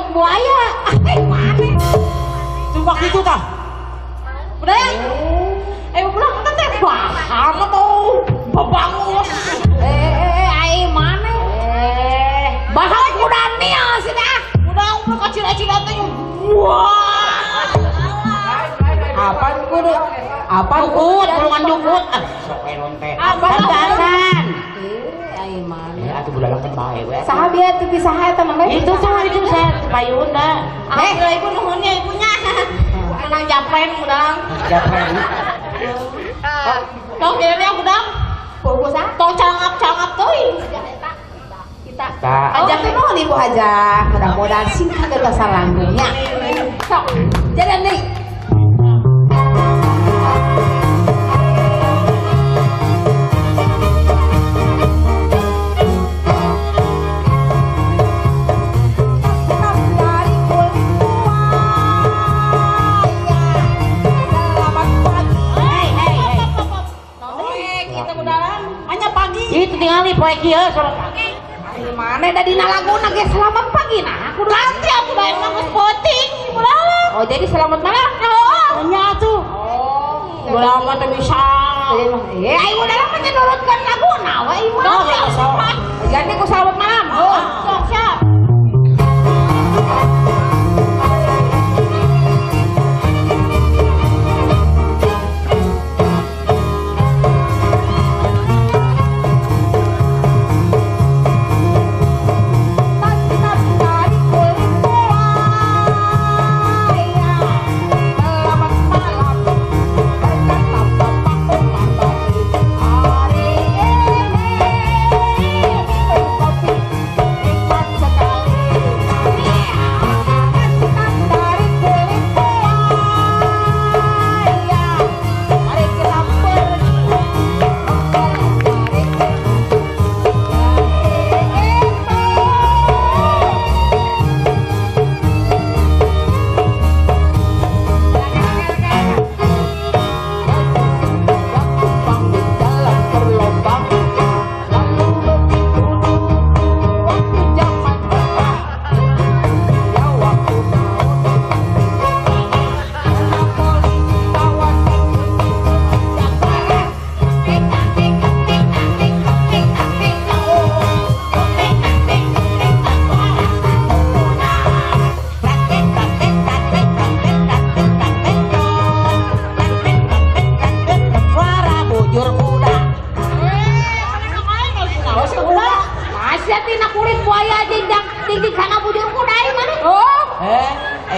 jukut buaya. Ai maneh. Sumpah kitu tah. Udah. Pulang kan teh bahama tuh. Babangus. Ai maneh. Bahal kuda nia sih teh. Kuda udah kacil-kacil teh. Wah. Apaan kudu? Apaan jukut? Golongan jukut. Ah, sok elon teh. Apaan? Ai maneh. Ya atuh budalang kan bae we. Saha bieu teh saha eta mah? Itu saha itu saha payunda. Alhamdulillah ibu nuhun ya ibunya. Menang japren budang. Japren. Tong kira budang. Tong cangap-cangap teuing. Kita. Aja teh nuhun ibu haja. Mudah-mudahan sing kagak salanggungnya. Sok, jalan deui. Itu tingali poe kieu selamat pagi. Ai maneh da dina laguna ge selamat pagi nah. Aku ganti aku da emang geus peuting bulan. Oh jadi selamat malam. Heeh. Nya atuh. Oh. Bulan mah teh bisa. Ai bulan mah teh nurutkeun laguna we ieu mah. Ganti ku selamat malam. Oh, sok siap.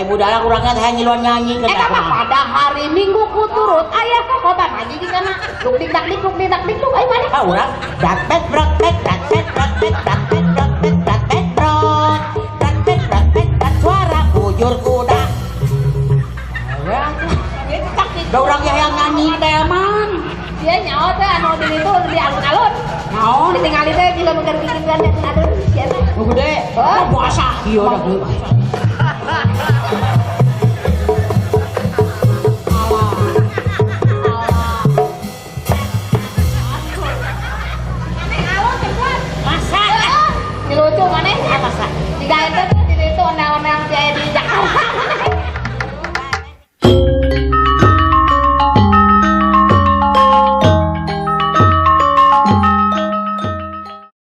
Budala kurangnya teh nyiluan nyanyi ke eta mah pada hari Minggu ku turut aya kokoban haji di kana duk dik dak dik duk dik dak dik duk ai maneh ah urang dakpet brakpet dakpet brakpet dakpet brakpet dakpet brot dakpet brakpet dak suara bujur kuda. Da urang yang nyanyi teh man dia nyawa teh anu di ditu di alun-alun naon ditingali teh bisa nu keur bikin alun sia teh nu gede puasa ieu da.